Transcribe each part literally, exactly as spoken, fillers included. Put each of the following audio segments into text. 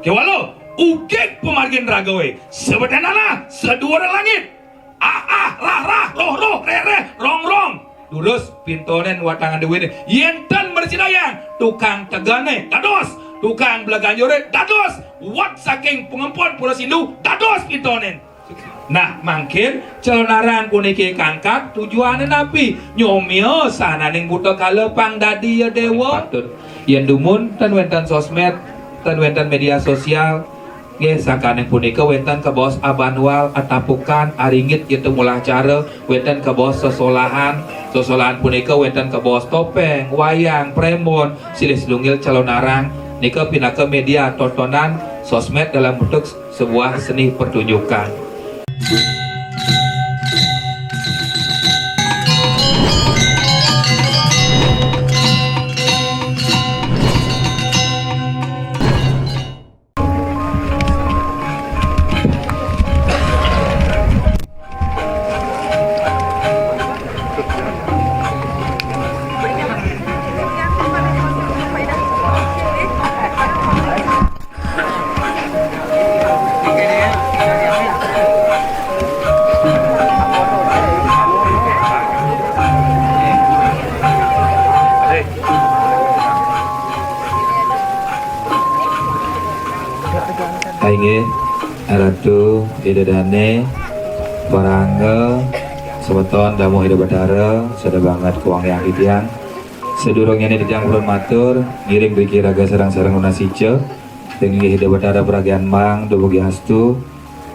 Kéwala, ugig pamargin ragané, sabeténana, saduur langit. Ah, ah, rah, rah, roh, roh, réh, réh, rong, rong. Durus pintonén watangan déwéné. Yén tan mrasidayang, tukang tegané dados, tukang bleganjuré dados, wet saking pangempon pura sindu dados pintonén. Nah, mangkin Calonarang puniki kangkat tujuané napi? Nyomia sahananing buta kala pang dadi ya déwa. Patut. Yén dumun tan wénten sosmed, tan wénten média sosial, nggih, sangkaning punika wénten kabaos abanwal, atapukan, aringgit ya tumulahcara, wénten kabaos sesolahan, sesolahan punika wénten kabaos topéng, wayang, prémbon, silih sinunggil Calonarang, nika pinaka média tontonan sosmed dalam bentuk sebuah seni pertunjukan. Inggih, Ratu, Ida Dané, para angga, semeton damuh Ida Batara, sada banget kuang yang titiang. Sadurungnyané titiang purun matur, ngiring driki raga sareng-sareng nunas ica, ring Ida Batara pragian mang, dumugi astu,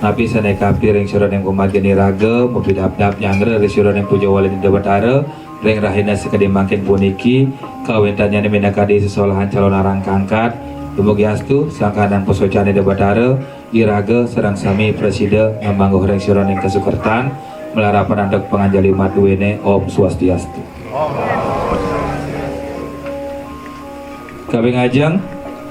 napi sané kapi ring sajeroning pamargin iraga, mapidabdab nyanggra ring sajeroning puja walin Ida Batara, ring rahina sakadi mangkin puniki, kawéntannyané minakadi sesolahan Calonarang kangkat, dumugi astu, sangkaning pasocan Ida Batara, iraga sareng sami prasida ngamangguh ring sajeroning kasukertan, malarapan antuk panganjali maduéné, Om Swastiastu. Kaping ajeng,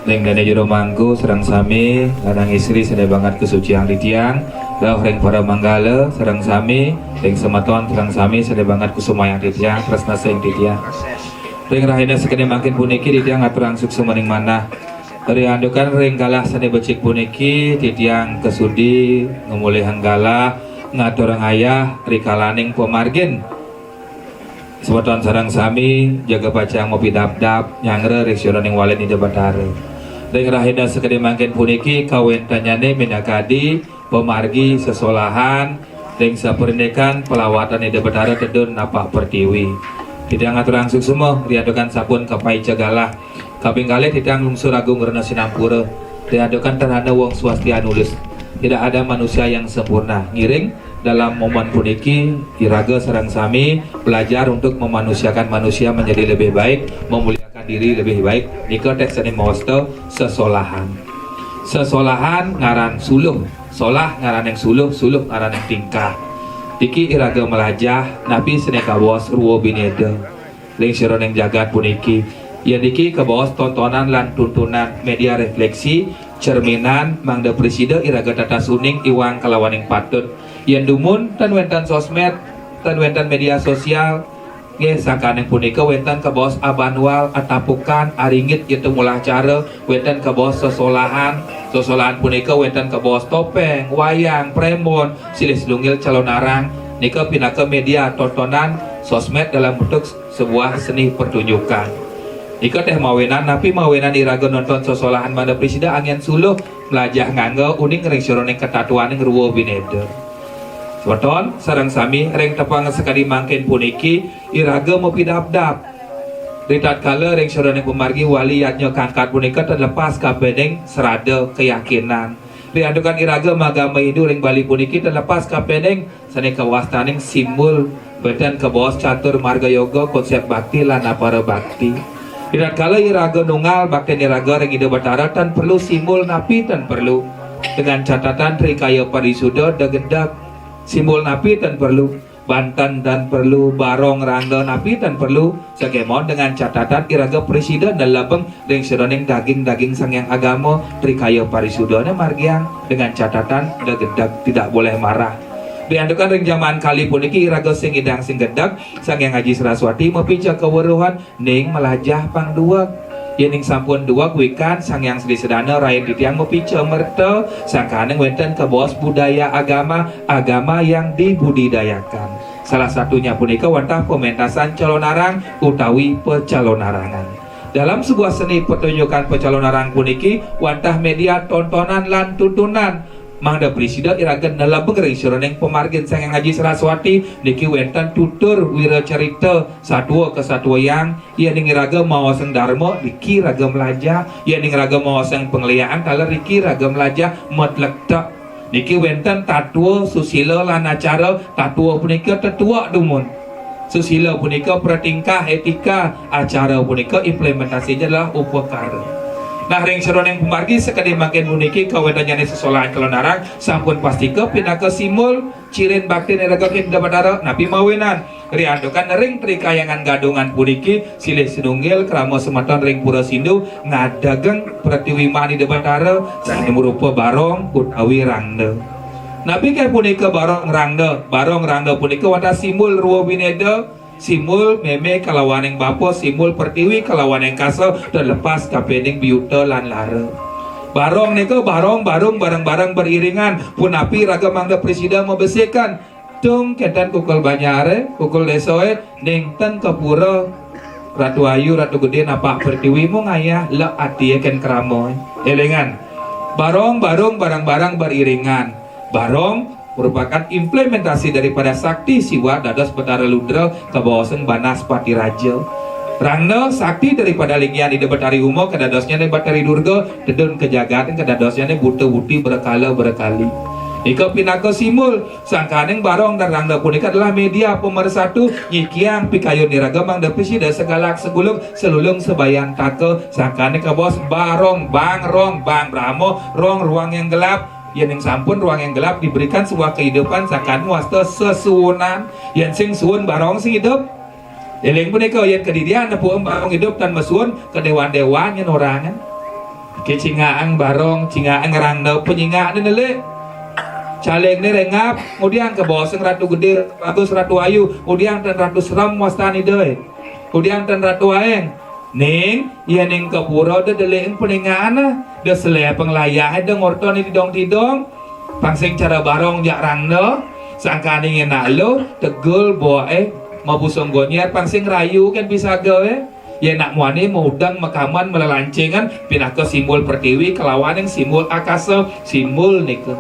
ring dané jero mangku sareng sami, lanang istri sané banget kasuciang titiang, rauh ring para manggala sareng sami, ring semeton sareng sami sané banget kusumayang titiang, tresna ring titiang. Ring rahina sakadi mangkin puniki titiang ngaturang suksmaning manah. Riantukan ring galah sané becik puniki, titiang kasudi ngamolihang galah ngaturang ayah rikalaning pamargin. Semeton sareng sami jaga pacang mapidabdab nyanggra ring sajeroning walin Ida Batara. Ring rahina sakadi mangkin puniki kawéntannyané minakadi pamargi sesolahan ring saparindikan palawatan Ida Batara tedun napak pertiwi. Titiang ngaturang suksma riantukan sampun kapaica galah. Kaping kalih titiang lungsur agung rena sinampura. Riantukan tan ada wong swasti anulis. Tidak ada manusia yang sempurna. Ngiring dalam momen puniki, iraga sareng sami belajar untuk memanusiakan manusia menjadi lebih baik, memuliakan diri lebih baik. Nika téh sané mawasta sesolahan. Sesolahan ngaran suluh, solah ngaraning suluh, suluh ngaraning tingkah. Niki iraga malajah napi sané kabaos rwa binéda ring sajeroning jagat puniki. Yén niki kabaos tontonan lan tuntunan média réfléksi, cerminan, mangda prasida iraga tatas uning iwang kalawaning patut. Yén dumun tan wénten sosmed, tan wénten média sosial, nggih, sangkaning punika wénten kabaos abanwal, atapukan, aringgit ya tumulahcara, wénten kabaos sesolahan, sesolahan punika wénten kabaos topéng, wayang, prémbon, silih sinunggil Calonarang, nika pinaka média tontonan sosmed dalam bentuk sebuah seni pertunjukan. Nika téh mawinan, napi mawinan iraga nonton sesolahan mangda prasida anggén suluh malajah ngangga uning ring sajeroning katatuaning rwa binéda. Semeton sareng sami ring tepang sakadi mangkin puniki iraga mapidabdab. Ritatkala ring sajeroning pamargi wali yadnya kangkat punika tan lepas kapining srada keyakinan. Riantukan iraga magama Hindu ring Bali puniki tan lepas kapining sané kawastaning simbol, bénten kabaos catur marga yoga, konsép bakti lan apara bakti. Ritatkala iraga nunggal baktin iraga ring Ida Batara, tan perlu simbol napi tan perlu. Dengan catatan Trikaya Parisuda degedeg. Simbol napi tan perlu. Banten tan perlu, barong rangga napi tan perlu. Sakémaon dengan catatan iraga prasida nelebeng ring sajeroning daging-daging Sang Hyang Agama, Trikaya Parisudané margiang dengan catatan degedeg, tidak boleh marah. Riantukan ring jaman kalih puniki iraga sing ngidang sing gedeg, Sang Hyang Aji Saraswati mapica kaweruhan ning malajah pang dueg. Yéning sampun duweg wikan Sang Hyang Sri Sedana rain titiang mapica merta, sangkaning wénten kabaos budaya agama, agama yang dibudidayakan. Salah satunya punika wantah pementasan calonarang utawi pecalonarangan. Dalam sebuah seni pertunjukan pecalonarang puniki wantah media tontonan lan tuntunan. Mangda prasida iraga nelebeng ring sajeroning pamargin Sang Hyang Aji Saraswati, niki wénten tutur wiracarita satua kasatuayang, yéning iraga maosang darma, niki raga mlajah, yéning raga maosang pangliakan, taler niki raga mlajah matlektek. Niki wénten tatwa, susila, lan acara, tatwa punika tetuek dumun. Susila punika pratingkah, etika, acara punika implementasinya adalah upakara. Nah, ring sajeroning pamargi sakadi mangkin puniki kawéntenannya sesolahan calonarang sampun pastika pinaka simbol cirin bakti iraga ring Ida Batara, napi mawinan. Riantukan ring Tri Kahyangan Gadungan puniki, silih sinunggil krama semeton ring Pura Sindu ngadegeng pratiwiman Ida Batara sané marupa barong utawi rangda. Napi ké punika barong rangda? Barong rangda punika wantah simbol rwa bineda, simbol mémé kalawaning bapa, simbol pertiwi kalawaning kasa, terlepas kapining biuta lan lara. Barong nika barong, barung, bareng-bareng beriringan. Punapi raga mangda prasida mabesikan? Tung kénten kukul banyaré, kukul désaé, ning ten ka pura Ratu Ayu, Ratu Gedé napak pertiwi mung ayah lek atié kén krama. Élingan, barong, barung, bareng-bareng beriringan. Barong merupakan implementasi daripada sakti Siwa dados Betara Ludra kabaosang Banaspati Raja. Rangda sakti daripada linggihan Ida Betari Uma kadadosnyané Betari Durga, tedun ka jagat kadadosnyané buta buti berkala berkali. Nika pinaka simbol. Sangkaning barong dan rangda punika adalah media pemersatu, nyikiang pikayun iraga mangda prasida sagalak sagulung salulung sabayantaka. Sangkaning kabaos barong, bang rong, bang Brahma, rong ruang yang gelap. Yéning sampun ruang yang gelap diberikan sebuah kehidupan, sangkaning wasta sesuunan. Yén sing suun barong sing idup. Éling punika, yén kadidian nepukin barong idup tan masuun, kadéwan-déwan nyén orangan. Ké cingaang barong, cingaang rangda, panyingané nelik. Calingné réngap, ngudiang kabaosang Ratu Gedé, Bagus, Ratu Ayu, ngudiang ten Ratu Serem wastan Ida. Ngudiang ten Ratu Aéng. Ning, yéning ka pura da delik paningakan, da selé panglayah, da ngorta ni tidong-tidong. Pang sing cara barong jak rangda, sangkaning enak lu, tegul boke, mabusung gonyer, pang sing rayu kan bisa gawe. Yén nak muani maudeng makaman malelancingan, pinaka simbol pertiwi kalawaning simbol akasa, simbol nika.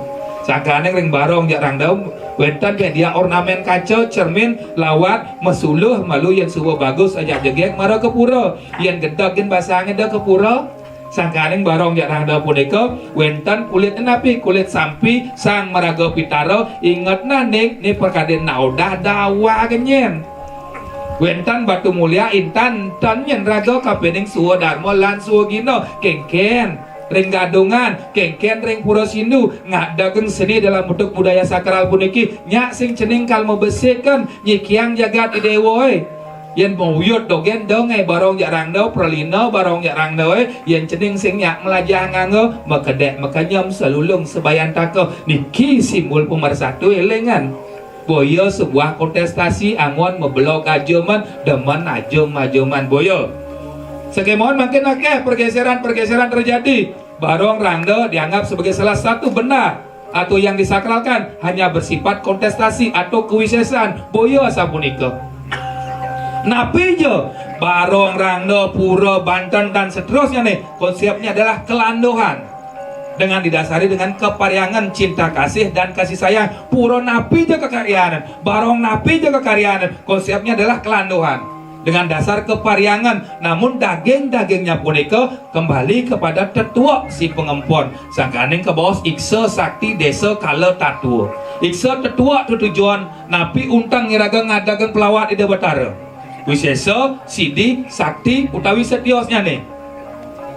Sangkaning ring barong jak rangda, wénten media ornamen kaca, cermin, lawat, masuluh, malu yén suba bagus ajak jegég mara ka pura. Yén gedeg gén basangé da ka pura. Sangkaning barong jak rangda punika wénten kulit napi? Kulit sampi sang maraga pitara. Inget nah ning, ni perkadin nak odah dawa genyen. Wénten batu mulia intan ten nyén raga kapining swadarma lan swagina. Kéngkén ring Gadungan, kéngkén ring Pura Sindu, ngadegeng seni dalam bentuk budaya sakral puniki. Nyak sing cening kal mabesikan, nyikiang jagat i déwa, eh. Yén mauyut dogén dong, eh, barong jak rangda, pralina barong jak rangda, eh. Yén cening sing nyak melajah nganggo, makedek makenyem salulung sabayantaka. Niki simbol pemersatu, élingan. Boya sebuah kontestasi angon mabelog ajaman, demen ajum-ajuman boya. Sakémaon mangkin akéh pergeseran-pergeseran terjadi. Barong rangda dianggap sebagai salah satu benda atau yang disakralkan, hanya bersifat kontestasi atau kewisesan. Boya sapunika. Napi ja barong rangda, pura, banten, dan seterusnya nih, konsepnya adalah kelanduhan. Dengan didasari dengan keparyangan cinta kasih dan kasih sayang. Pura napi ja kekaryanan, barong napi ja kekaryanan, konsepnya adalah kelanduhan. Dengan dasar keparyangan, namun daging-dagingnya punika kembali kepada tetuek si pangempon. Sangkaning kabaos iksa, sakti, desa, kala, tatwa. Iksa tetuek tetujon, napi unteng iraga ngadegeng pelawat Ida Batara. Wisesa, sidi, sakti, utawi setiosnyane.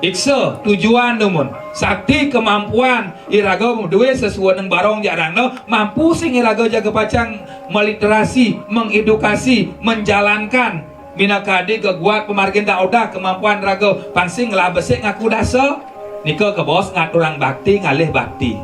Iksa, tujuan dumun. Sakti, kemampuan. Iraga duwe sesuunan barong jak rangda, mampu sing iraga jaga pacang meliterasi, mengedukasi, menjalankan. Minakadi geguat pamargin dak odah kemampuan raga, pang sing ngelah besik ngaku dasa. Nika kabaos ngaturang bakti ngalih bakti.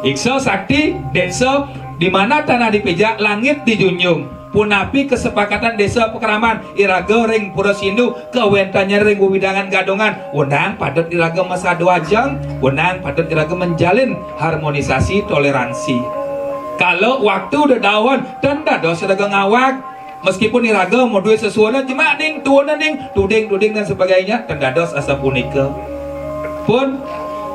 Iksa sakti, desa, di mana tanah dipijak, langit dijunjung. Punapi kesepakatan désa pakraman iraga ring Pura Sindu, kawéntenannya ring wewidangan Gadungan, wenang patut iraga masadu ajeng, wenang patut iraga menjalin harmonisasi toleransi. Kala waktu dedauhan, ten dados iraga ngawag. Meskipun iraga madué sesuunan, cuma ning tuunan ning tuding-tuding dan sebagainya, ten dados asapunika. Pun,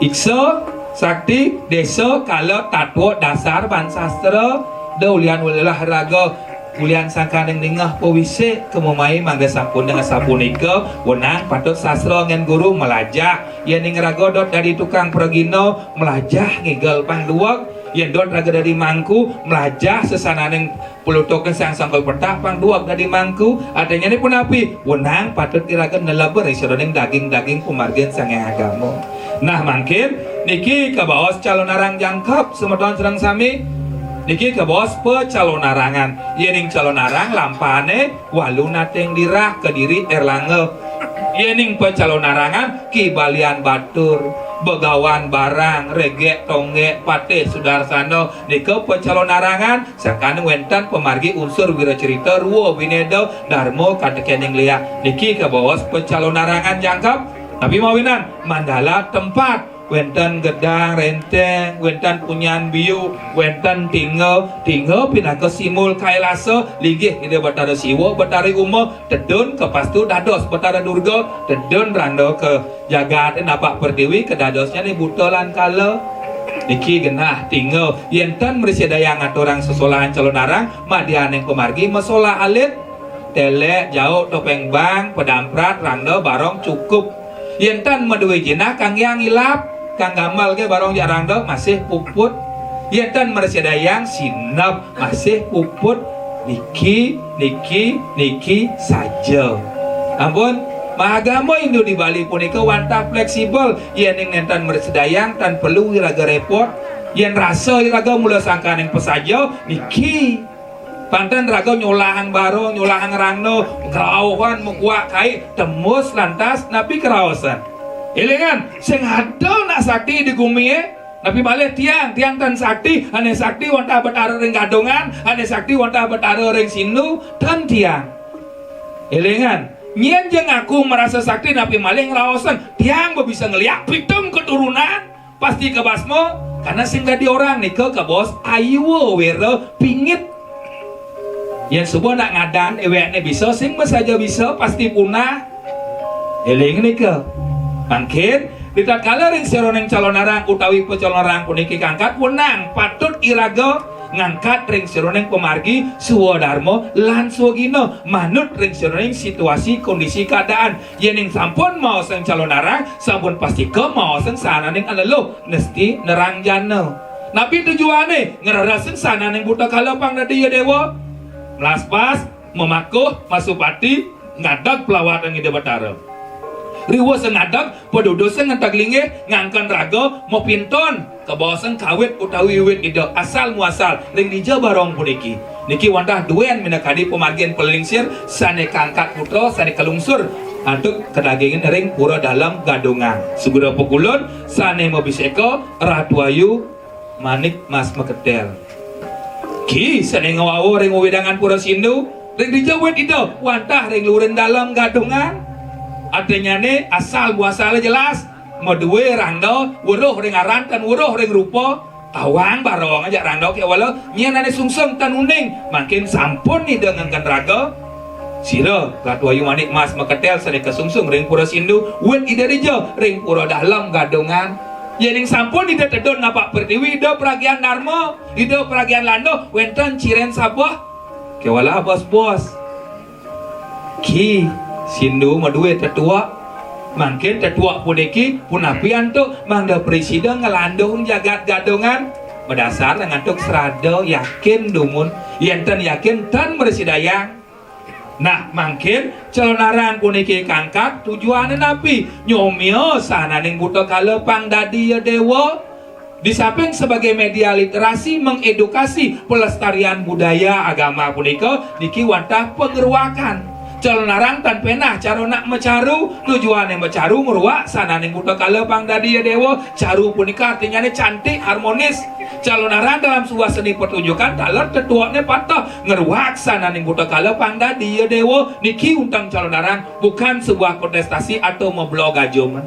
iksa, sakti, désa, kala, tatwa, dasar, ban sastra, da ulian ulah raga, ulian sangkaning ningeh pawisik, kemumai mangda sampun dengan sapunika, wenang patut sastra ngen guru melajah, yéning raga dot dadi tukang pragina, melajah ngigel pang dueg, yén dot raga dadi mangku, melajah sesananing Plutoké Sang Sangkal Pentah pang dueg dadi mangku, artinyané punapi? Wenang patut iraga neleba ring sajeroning daging-daging pamargin Sang Hyang Agama. Nah, mangkin niki kabaos calonarang jangkep, semeton sareng sami. Niki kabaos pacalonarangan. Yéning calonarang lampahané Walu Nating Dirah, Kediri, Erlangga. Yéning pacalonarangan Ki Balian Batur, Begawan Barang, Regek Tonggek, Patih Sudarsana, nika pacalonarangan. Sangkaning wénten pamargi unsur wiracarita, rwa winéda, darma katekening liak. Niki kabaos pacalonarangan jangkep. Napi mawinan? Mandala tempat. Wénten gedang, rénténg, wénten punyan biu, wénten tingga. Tingga pinaka simbol kailasa, linggih Ida Batara Siwa, Batari Uma, tedun kapastu dados Batara Durga, tedun randa ka jagaté napak pertiwi, kadadosnyané buta lan kala. Niki genah tingga, yén ten mrasidayang ngaturang sesolahan calonarang, madyaning pamargi masolah alit, telék, jauk, topéng bang, pedamprat, randa, barong, cukup. Yén ten madué jinah, kanggiang ilap, kang gamel ké barong jak randa, masih puput. Yén ten mrasidayang, sinep, masih puput. Niki, niki, niki saja. Ampun, agama Hindu di Bali punika wantah fleksibel. Yéning nénten mrasidayang, tan perlu iraga répot. Yén rasa iraga mula sangkaning pasaja, niki. Pang ten raga nyolahang barong, nyolahang randa, ngrauhan, makuak kai, tembus lantas, napi kraosan? Élingang, sing ada nak sakti di gumié, napi malih tiang, tiang tan sakti, ané sakti wantah Betara ring Gadungan, ané sakti wantah Betara ring Sindu, tan tiang. Élingang, nyén ja ngaku marasa sakti, napi malih ngraosan, tiang ba bisa ngeliak pitung keturunan, pasti kabasma, karena sing dadi orang nika kabaos ayuwa wéra pingit. Yén suba nak ngadan éwékné bisa, sing masaja bisa, pasti punah. Éling nika. Mangkin, ritatkala ring sajeroning calonarang utawi pacalonarang puniki kangkat, wenang patut iraga ngangkat ring sajeroning pamargi swadarma lan swagina, manut ring sajeroning situasi kondisi keadaan. Yéning sampun maosang calonarang, sampun pastika maosang sahananing aneluh nesti nerang jana. Napi tujuané? Ngreresang sahananing buta kala pang dadi ya déwa. Mlaspas, mamakuh, masupati, ngadeg pelawatan Ida Batara. Riwasa ngadeg, padudusang ngenteg linggih, ngangken raga, mapinton, kabaosang kawit utawi wiwit Ida, asal muasal, ring dija barong puniki. Niki wantah duén minakadi pamargin palingsir sané kangkat putra, sané kalungsur antuk kadagingin ring Pura Dalem Gadungan. Segura pakulun sané mabiseka Ratu Ayu Manik Mas Maketel. Ki sané ngawawa ring wewidangan Pura Sindu, ring dija wit Ida, wantah ring lurin Dalem Gadungan. Artinyané asal muasalé jelas, madué randa, weruh ring aran tan weruh ring rupa, tawang barong ajak randa kéwala, nyén ané sungsung tan uning, mangkin sampun Ida ngangken raga. Sira, Ratu Ayu Manik Mas Maketel sané kasungsung ring Pura Sindu, wit Ida dija ring Pura Dalem Gadungan. Yéning sampun Ida tedun napak pertiwi, Ida pragian darma, Ida pragian landuh, wénten ciren sabeh. Kéwala bos-bos. Ki, Sindu madué tetuek. Mangkin tetuek puniki punapi antuk mangda prasida nglanduhang jagat Gadungan. Madasar antuk srada, yakin dumun. Yén tan yakin, tan mrasidayang. Nah, mangkin calonarang puniki kangkat tujuané napi? Nyomia sahananing buta kala pang dadi ya déwa. Di samping sebagai media literasi, mengedukasi, pelestarian budaya agama punika, niki wantah pangruakan. Calonarang tan penah cara nak macaru, tujuané macaru ngruak sahananing buta kala pang dadi ya déwa. Caru punika artinyané cantik, harmonis. Calonarang dalam sebuah seni pertunjukan taler tetuekné pateh ngruak sahananing buta kala pang dadi ya déwa. Niki unteng calonarang, bukan sebuah kontestasi atau mabela gajuman.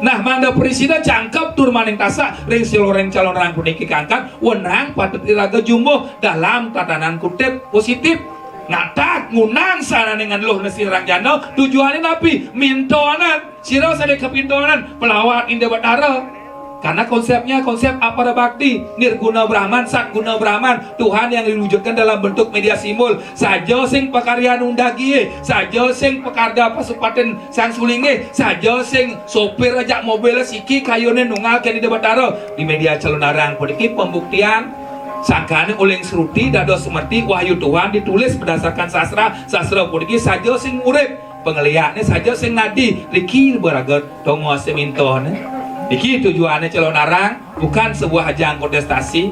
Nah, mangda prasida jangkep tur maning tasak ring sira ring calonarang puniki kangkat, wenang patut iraga jumbuh dalam tatanan kutip positif. Ngatak, ngundang sahananing luh nesi ranjana, tujuané napi? Mintonan, sira sané kapintonan, pelawat Ida Batara. Karena konsepnya konsep aparabakti, nirguna Brahman, satguna Brahman, Tuhan yang diwujudkan dalam bentuk media simbol. Saja sing pakaryan undagié, saja sing pakarya pasupatin sang sulinggih, saja sing sopir ajak mobil siki kayuné nunggal kén Ida Batara. Di media calonarang puniki pembuktian sangkaning uling sruti dados semerti wahyu Tuhan ditulis berdasarkan sastra. Sastra puniki saja sing urip, pangliané saja sing nadi. Riki baraga tongosé mintoné. Niki tujuané calonarang, bukan sebuah ajang kontestasi.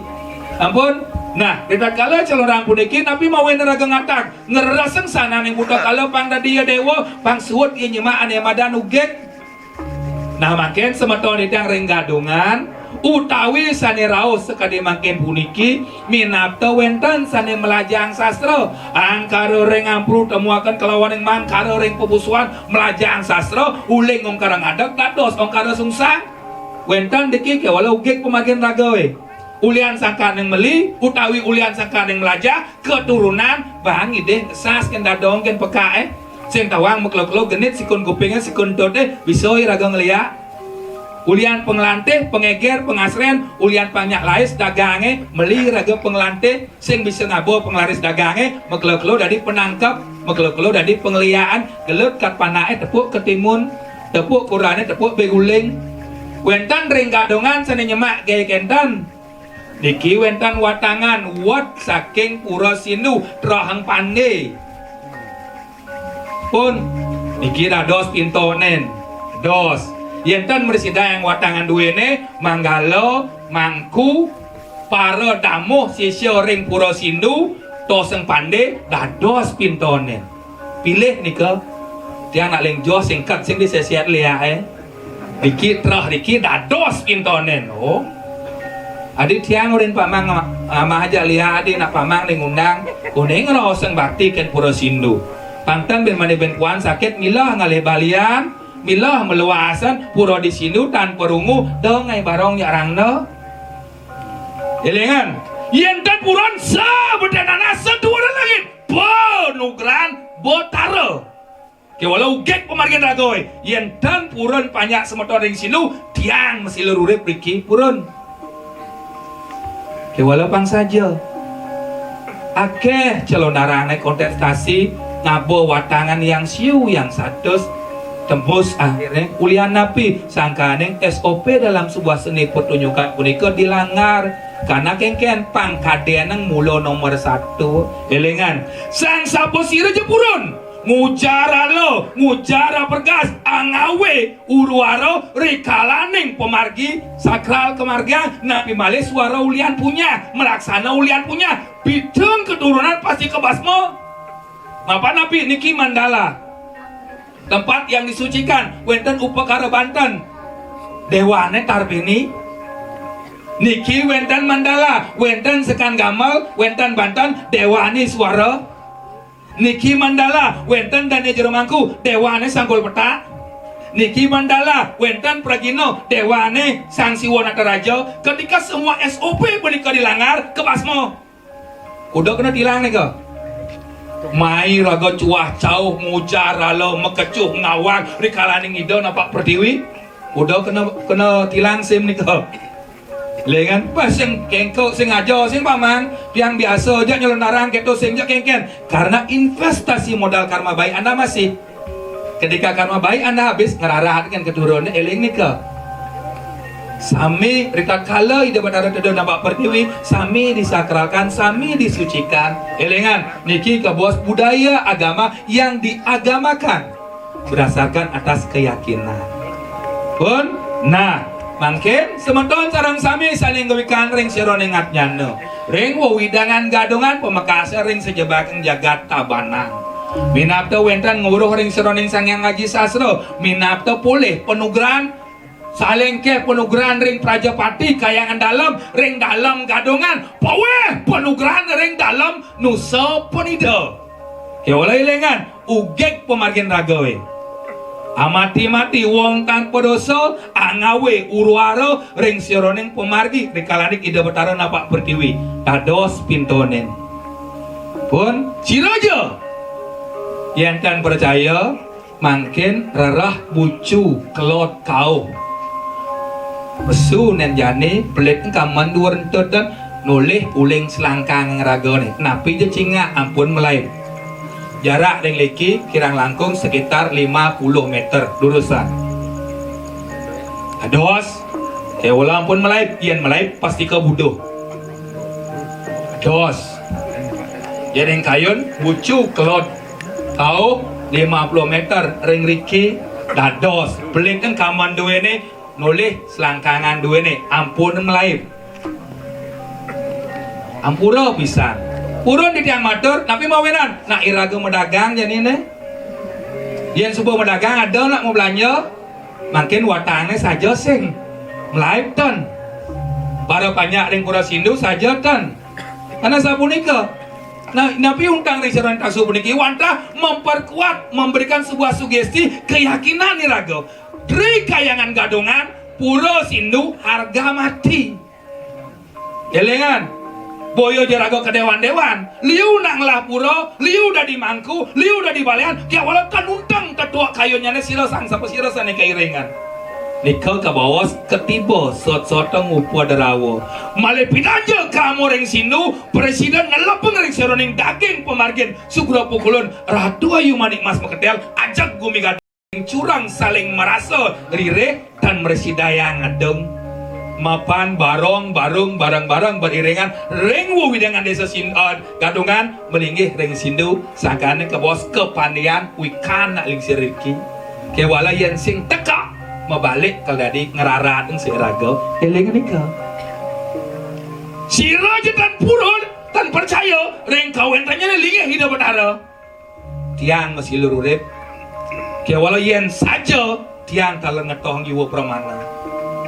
Ampun. Nah, ritatkala calonarang puniki napi mawinan raga ngatak? Ngreseng sahananing buta kala pang dadi ya déwa, pang suud ya nyemak ané madan ugig. Nah, mangkin semeton titiang ring Gadungan utawi sané rauh sakadi mangkin puniki, minabda wénten sané mlajahang sastra, angkara ring ampru temuaken kalawaning mangkara ring papusuhan, mlajahang sastra, uling ongkara ngadeg dados ongkara sungsang. Wénten niki kéwala ugig pamargin ragaé. Ulian sangkaning meli utawi ulian sangkaning mlajah, keturunan, bang idih ngesas kén dadong kén pekaké. Sing tawang makelo-kelo genit sikun kupingé, sikun tuté, bisa iraga ngeliak. Ulian panglantih, pangéger, pangasrén, ulian pang nyak lais dagangé, meli raga panglantih, sing bisa ngaba panglaris dagangé, makelo-kelo dadi panangkep, makelo-kelo dadi pangliakan, gelut kat panaké tepuk ketimun, tepuk kurané tepuk beguling. Wénten ring Gadungan sané nyemak gaé kénten. Niki wénten watangan wet saking Pura Sindu, Troheng Pandé. Pun, niki dados pintonin. Dos. Yén ten mresidayang watangan duéné, manggala, mangku, para damuh sisya ring Pura Sindu, Toseng Pandé, dados pintonin. Pilih nika, tiang nak ling joh singkat sing diseset liaké. Niki trah niki dados pintonin. Oh. Adi tiang urin pamang amah aja liak adi nak pamang ning undang. Kuning roseng bakti kén Pura Sindu. Pang ten bin mani bin puan sakit milah ngalih balian, milah meluasan pura di Sindu tan perungu, dong ai barong nyak rangda. Élingan, yén ten puran sabedanana saduwara langit, panugrahan Batara. Kéwala ugig pamargin ragaé, yén ten purun panjak semeton ring Sindu, tiang masilur urip riki purun. Kéwala pang saja. Akéh calonarangé kontestasi, ngaba watangan yang siu, yang satus, tembus akhirnya ulian napi sangkaning S O P dalam sebuah seni pertunjukan punika dilanggar. Karena kénkén pangkadénang mula nomor satu. Élingan, sang sapa sira ja purun ngujar ala, ngujar apergas, angawé, uruara, rikalaning pamargi, sakral kamargian, napi malih suara ulian punyah, malaksana ulian punyah, bidung keturunan pasti kabasma. Mapan napi niki mandala? Tempat yang disucikan, wénten upakara banten. Déwané tarbini. Niki wénten mandala, wénten sekan gamel, wénten banten, déwané suara. Niki mandala, wénten dané jero mangku, déwané sanggul petak. Niki mandala, wénten pragina, déwané Sang Siwa Nataraja. Ketika semua S O P punika dilanggar, kebasma. Kuda kena tilang nika. Mai raga cuah cauh, mujar ala, makecuh ngawag, rikalaning Ida napak pertiwi. Kuda kena, kena tilang sim nika. Lengan pas sing kengko, sing aja, sing paman, tiang biasa aja nyelonarang keto, sing aja kengken. Karena investasi modal karma baik Anda masih. Ketika karma baik Anda habis, ngerarahatkan keturunannya, eling nika. Sami ritatkala Ida Batara Ida napak pertiwi, sami disakralkan, sami disucikan. Elingan, niki kebos budaya agama yang diagamakan berdasarkan atas keyakinan. Pun, nah, mangkin semeton sareng sami saling gawikan ring sira ningat nyana. Ring wewidangan gadungan pamekasa ring sejebaking jagat Tabanan. Minapta wénten ngweruh ring sajeroning Sang Hyang Aji Sastra, minapta polih panugrahan, saling ké panugrahan ring Prajapati Kahyangan Dalem, ring Dalem Gadungan, pawéh panugrahan ring Dalem Nusa Penida. Kéwala élingang, ugig pamargin ragaé. Amati-mati wong kang padosa, angawé uru-ara ring sajeroning pamargi, rikalaning Ida Batara napak pertiwi. Dados pintonin. Pun, sira ja. Yén tan percaya, mangkin rereh bucu kelod kauh. Mesu nén jani, pelit kaman duur entudén, nolih uling selangkang ragané. Napi ja cingak ampun malaib. Jarak ring liki kirang langkung sekitar lima puluh meter lurusan. Dados, kéwala ampun malaib, yén malaib pasti kabuduh. Dados. Yén ring kayun, bucu kelod kauh lima puluh meter ring riki, dados. Pelit kaman duéné, nolih selangkangan duéné, ampun malaib. Ampura pisan. Purun titiang matur, napi mawinan? Nak iraga madagang janiné. Yén suba madagang ada nak mablanja, mangkin watangé saja sing malaib ten. Para panjak ring Pura Sindu saja ten. Karena sapunika. Nah, napi untang ring sajeroning tasu puniki wantah memperkuat, memberikan sebuah sugesti keyakinan iraga. Tri Kahyangan Gadungan, Pura Sindu harga mati. Élingang, boya ja raga kadéwan-déwan, liu nak ngelah pura, liu dadi mangku, liu dadi balian, kéwala tan unteng tetuek kayunnyané sira sang sapa sira sané kairingan. Nika kabaos katiba sot-sota ngupa derawa. Malih pidan ja kamu ring Sindu, prasida nelepang ring sajeroning daging pamargin sugra pukulun, Ratu Ayu Manik Mas Maketél, ajeg gumi Gadung. Curang saling marasa ririh tan mrasidayang ngedeng. Mapan barong-barong bareng-bareng beriringan ring wewidangan Désa Sin-, eh, Gadungan malinggih ring Sindu, sangkaning kabaos kapandian wikan nak lingsir riki. Kéwala yén sing teka mabalik kal dadi ngrarat sing raga. Éling nika. Sira ja tan purun, tan percaya ring kawéntenanné linggih Ida Betara. Tiang masilu urip. Kéwala yén saja tiang taler ngetohang jiwa pramana.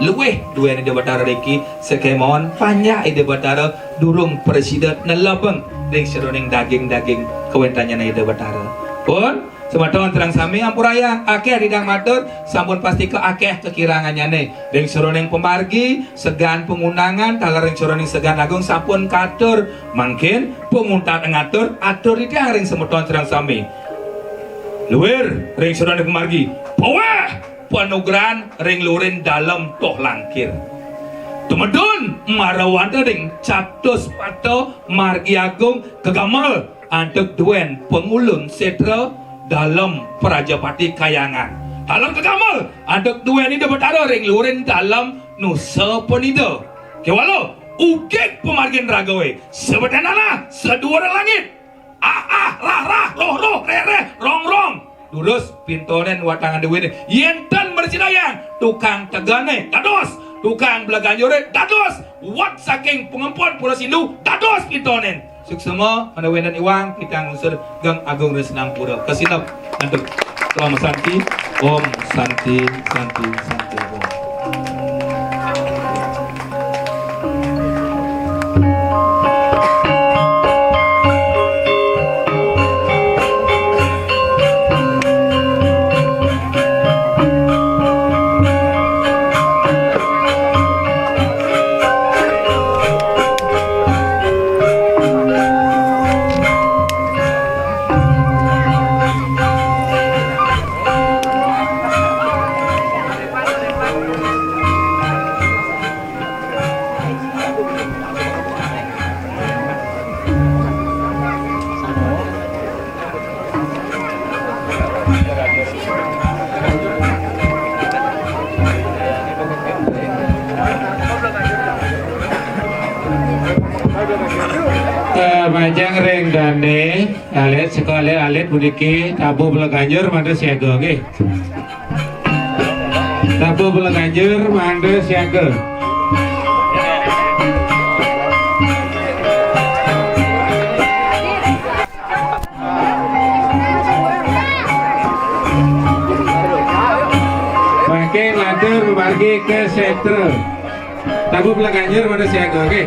Luih duén Ida Betara riki, sakémaon panjak Ida Betara durung prasida nelepang ring sajeroning daging-daging kawéntenanné Ida Betara. Pun, semeton sareng sami ampurayang, akéh titiang matur, sampun pastika akéh kakirangannyané. Ring sajeroning pamargi, segan pangundangan, taler ring sajeroning segan agung sampun katur. Mangkin, pamuntat ngatur, atur titiang ring semeton sareng sami. Luir ring sajeroning pamargi, pawéh panugrahan ring lurin Dalem Toh Langkir. Tumedun marawanta ring Catus Pata Margi Agung kagamel antuk duén Pangulun Sétra Dalem Prajapati Kahyangan. Taler kagamel antuk duén Ida Betara ring lurin Dalem Nusa Penida. Kéwala, ugig pamargin ragaé, sabeténana, saduur langit. Ah, ah, rah, rah, roh, roh, reh, reh, rong, rong. Durus pintonin watangan duéné. Yén tan mrasidayang, tukang tegané dados, tukang bleganjuré dados, wat saking pangempon Pura Sindu dados pintonin. Suksma, manawi wénten iwang, titiang nglungsur geng agung ring sinampura. Kasineb, antuk. Om Santi, Om Santi, Santi, Santi, Om. Eh, majeng ring dané, alit, saka alit-alit puniki tabuh bleganjur mangda siaga, nggih. Tabuh bleganjur mangda siaga. Petra. Tabuh Pelaganyar pada siaga, oke.